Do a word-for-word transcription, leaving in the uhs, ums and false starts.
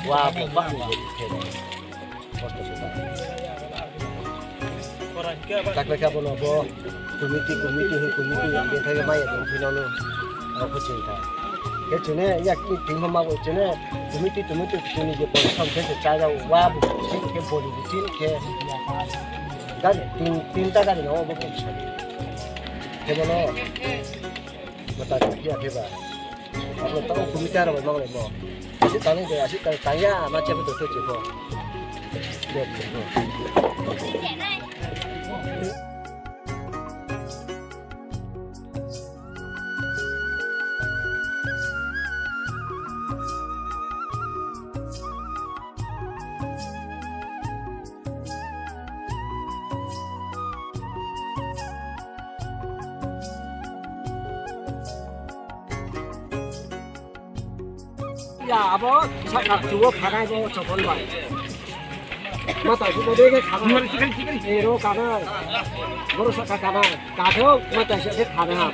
Wa bo bak ni. Takle khe abono bo committee, committee, hwn committee, ang bethai maya tong phino no. Ang kho chini kha. Khe chini yak ni team ma bo chini committee, committee chini je bol sam khe cha ja wa bo chini khe boli bo chini khe. Gari tin, tin ta gari no bo bo chini. Khe bono. Mata khe ya khe ba. Abo tamo kumita rok mang le mo. Asik tani de, asik tani tanya ma che to to che ko. Ya, abo saka chuo khana bo chokol bai. Mata su ko de khana. Ero kana. Boro saka kana. Kathok mata se khana.